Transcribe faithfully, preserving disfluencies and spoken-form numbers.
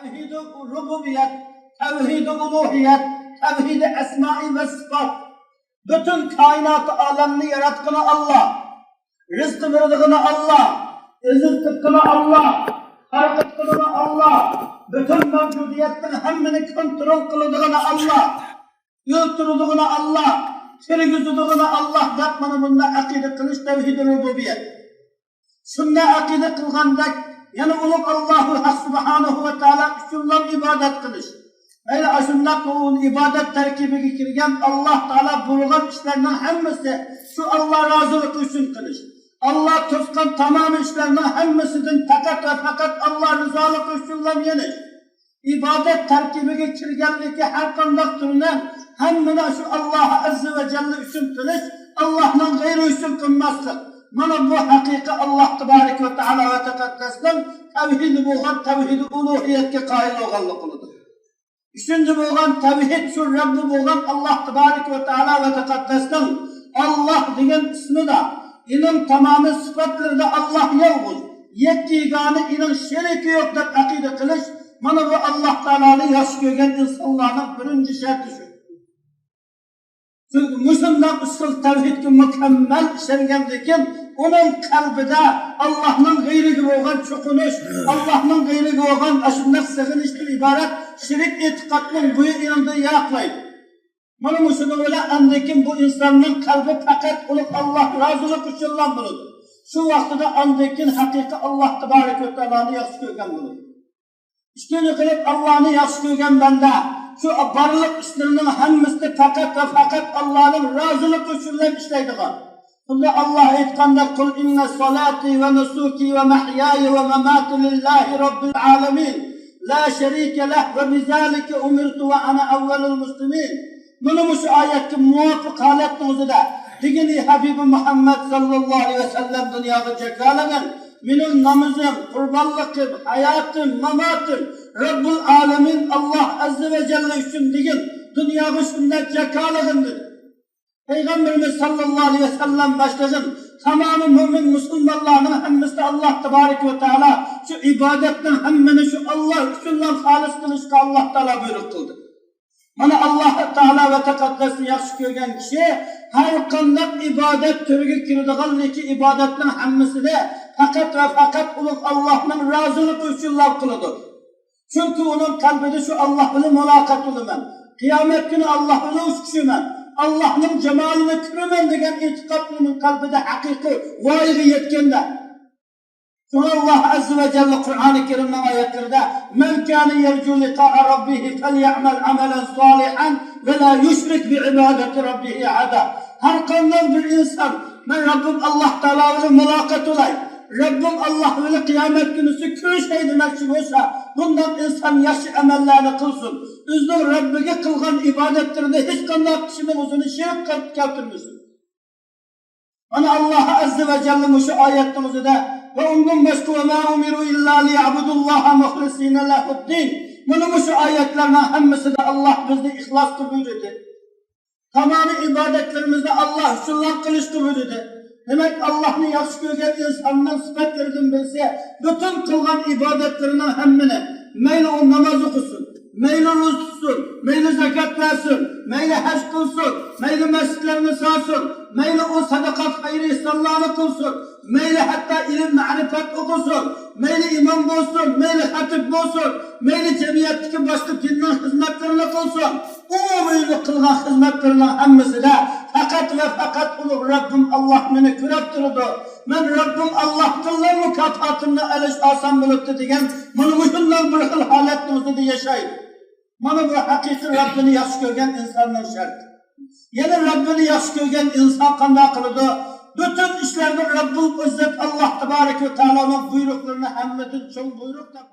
تەۋھىدى رۇبۇبىيەت، تەۋھىدى ئۇلۇھىيەت، تەۋھىدى ئەسمائى ۋە سىپات. پۈتۈن كائىناتى ئالەمنى ياراتقىنى ئاللا، رىزقى بېرىدىغىنى ئاللا، ئىززەت قىلغىنى ئاللا، تارقاتقىنى ئاللا، پۈتۈن مەۋجۇدىيەتنىڭ ھەممىنى كونترول قىلىدىغىنى ئاللا، ئۆلتۈرىدىغىنى ئاللا، كىرگۈزىدىغىنى ئاللا دەپ مانا بۇنداق ئەقىدە قىلىش تەۋھىدى رۇبۇبىيەت. شۇنداق ئەقىدە قىلغاندەك، يەنە ئۇلۇغ ئاللاھۇ ھەق سۇبھانەھۇ ۋە تائالا ئۈچۈنلا ئىبادەت قىلىش. مەيلى ئاشۇنداق ئۇ ئىبادەت تەركىبىگە كىرگەن ئاللاھ تائالا بۇيرۇغان ئىشلارنىڭ ھەممىسى شۇ ئاللاھ رازىلىقى ئۈچۈن قىلىش. ئاللاھ توسقان تامام ئىشلارنىڭ ھەممىسىدىن پەقەت ۋە پەقەت ئاللاھ رىزالىقى ئۈچۈنلا يېنىش. ئىبادەت تەركىبىگە كىرگەنلىكى ھەر قانداق تۈرنىڭ ھەممىنى شۇ ئاللاھ ئەززە ۋە جەللە ئۈچۈن قىلىش، ئاللاھنىڭ غەيرى ئۈچۈن قىلماسلىق. مانا بۇ ھەقىقىي ئاللاھ تابارەك ۋە تائالا ۋە تەقەددەسنىڭ تەۋھىدى بولغان تەۋھىدى ئۇلۇھىيەتكە قايىل بولغانلىقىدۇر. ئۈچىنچى بولغان تەۋھىد شۇ رەببى بولغان ئاللاھ تابارەك ۋە تائالا ۋە تەقەددەسنىڭ ئاللاھ دېگەن ئىسمىدا ئېنىڭ تامامى سۈپەتلىرىدە ئاللاھ يالغۇز، يەككە يېگانە، ئېنىڭ شېرىكى يوق دەپ ئەقىدە قىلىش، مانا بۇ ئاللاھ تائالانى ياخشى كۆرگەن ئىنسانلارنىڭ بىرىنچى شەرتى شۇ. چۈنكى مۇشۇنداق ئۇسۇل تەۋھىدكە مۇكەممەل ئىشەنگەندىن كېيىن، ئۇنىڭ قەلبىدە ئاللاھنىڭ غەيرىگە بولغان چوقۇنۇش، ئاللاھنىڭ غەيرىگە بولغان ئاشۇنداق سېغىنىشتىن ئىبارەت شېرىك ئېتىقادنىڭ بويى ئېنىڭدىن يىراقلايدۇ. مانا مۇشۇنىڭ بىلەن ئاندىن كېيىن بۇ ئىنساننىڭ قەلبى پەقەت ئۇلۇغ ئاللاھ رازىلىقى ئۈچۈنلا بولىدۇ. شۇ ۋاقتىدا ئاندىن كېيىن ھەقىقىي ئاللاھ تابارەك ۋە تائالانى ياخشى كۆرگەن بولىدۇ. ئىككىنچى قىلىپ، ئاللاھنى ياخشى كۆرگەن بەندە شۇ بارلىق ئىشلىرىنىڭ ھەممىسىدە پەقەت ۋە پەقەت ئاللاھنىڭ رازىلىقى ئۈچۈنلا ئىشلەيدىغان. بۇندا ئاللاھ ئېيتقاندەك، قل إن صلاتي ونسكي ومحياي ومماتي لله رب العالمين لا شريك له وبذلك أمرت وأنا أول المسلمين. مانا مۇشۇ ئايەتكە مۇۋاپىق ھالەتنىڭ ئۆزىدە دېگىنى ھەبىبى مۇھەممەد ساللاللاھۇ ئەلەيھى ۋەسەللەم دۇنياغا جاكارلىغان، مېنىڭ نامىزىم، قۇربانلىقىم، ھاياتىم، ماماتىم رەببۇل ئالەمىن ئاللاھ ئەززە ۋە جەللە ئۈچۈن دېگىن، دۇنياغا شۇنداق جاكارلىغىن دېدى. پەيغەمبىرىمىز ساللاللاھۇ ئەلەيھى ۋەسەللەم باشلىغان تامامى مۆمىن مۇسۇلمانلارنىڭ ھەممىسىدە ئاللاھ تابارەك ۋە تائالا شۇ ئىبادەتنىڭ ھەممىنى شۇ ئاللاھ ئۈچۈنلا خالىس قىلىشقا ئاللاھ تائالا بۇيرۇق قىلدى. مانا ئاللاھ تائالا ۋە تەقەددەسنى ياخشى كۆرگەن كىشى ھەر قانداق ئىبادەت تۈرىگە كىرىدىغانلىكى، ئىبادەتنىڭ ھەممىسىدە پەقەت ۋە پەقەت ئۇلۇغ ئاللاھنىڭ رازىلىقى ئۈچۈنلا قىلىدۇ. چۈنكى ئۇنىڭ قەلبىدە شۇ ئاللاھ بىلەن مۇلاقات قىلىمەن، قىيامەت كۈنى ئاللاھ بىلەن ئۇچرىشىمەن، ئاللاھنىڭ جامالىنى كۆرىمەن دېگەن ئېتىقاد ئۇنىڭ قەلبىدە ھەقىقىي ۋايىغا يەتكەندە، شۇڭا ئاللاھ ئەززە ۋە جەللە قۇرئانى كەرىمنىڭ ئايەتلىرىدە، من كان يرجو لقاء ربه فليعمل عملا صالحا ولا يشرك بعبادة ربه أحدا. ھەر قانداق بىر ئىنسان، مەن رەببىم ئاللاھ تائالا بىلەن مۇلاقات بولاي، رەببىم ئاللاھ بىلەن قىيامەت كۈنىسى كۆرۈشەي دېمەكچى بولسا، بۇنداق ئىنسان ياخشى ئەمەللەرنى قىلسۇن. ئۆزىنىڭ رەببىگە قىلغان ئىبادەتلىرىدە ھېچقانداق كىشىنىڭ ئۆزىنى شېرىك قىلىپ كەلتۈرمىسۇن. مانا ئاللاھ ئەززە ۋە جەللە مۇشۇ ئايەتنىڭ ئۆزىدە، ۋە ئۇندىن باشقا، وما أمروا إلا ليعبدوا الله مخلصين له الدين. مانا مۇشۇ ئايەتلەرنىڭ ھەممىسىدە ئاللاھ بىزنى ئىخلاسقا بۇيرۇدى. تامامى ئىبادەتلىرىمىزنى ئاللاھ ئۈچۈنلا قىلىشقا بۇيرۇدى. دېمەك، ئاللاھنى ياخشى كۆرگەن ئىنساننىڭ سۈپەتلىرىدىن بىرسى، پۈتۈن قىلغان ئىبادەتلىرىنىڭ ھەممىنى، مەيلى ئۇ ناماز ئوقۇسۇن، مەيلى روزا تۇتسۇن، مەيلى زاكات بەرسۇن، مەيلى ھەج قىلسۇن، مەيلى مەسچىتلەرنى سالسۇن، مەيلى ئۇ سەدىقە، خەير ئېھسانلارنى قىلسۇن، مەيلى ھەتتا ئىلىم، مەرىپەت ئوقۇسۇن، مەيلى ئىمام بولسۇن، مەيلى خەتىپ بولسۇن، مەيلى جەمئىيەتتىكى باشقا دىننىڭ خىزمەتلىرىنى قىلسۇن، ئومۇميۈزلۈك قىلغان خىزمەتلىرىنىڭ ھەممىسىدە پەقەت ۋە پەقەت ئۇلۇغ رەببىم ئاللاھ مېنى كۆرۈپ تۇرىدۇ، مەن رەببىم ئاللاھتىنلا مۇكاپاتىمنى ئېلىش ئاسان بولۇپتۇ دېگەن مانا مۇشۇنداق بىر خىل ھالەتنىڭ ئۆزىدە ياشايدۇ. مانا بۇ ھەقىقىي رەببىنى ياخشى كۆرگەن ئىنساننىڭ شەرتى. يەنە رەببىنى ياخشى كۆرگەن ئىنسان قانداق قىلىدۇ؟ پۈتۈن ئىشلارنى رەببۇل ئىززەت ئاللاھ تابارەك ۋە تائالانىڭ بۇيرۇقلىرىنى ھەممىدىن چوڭ بۇيرۇق دەپ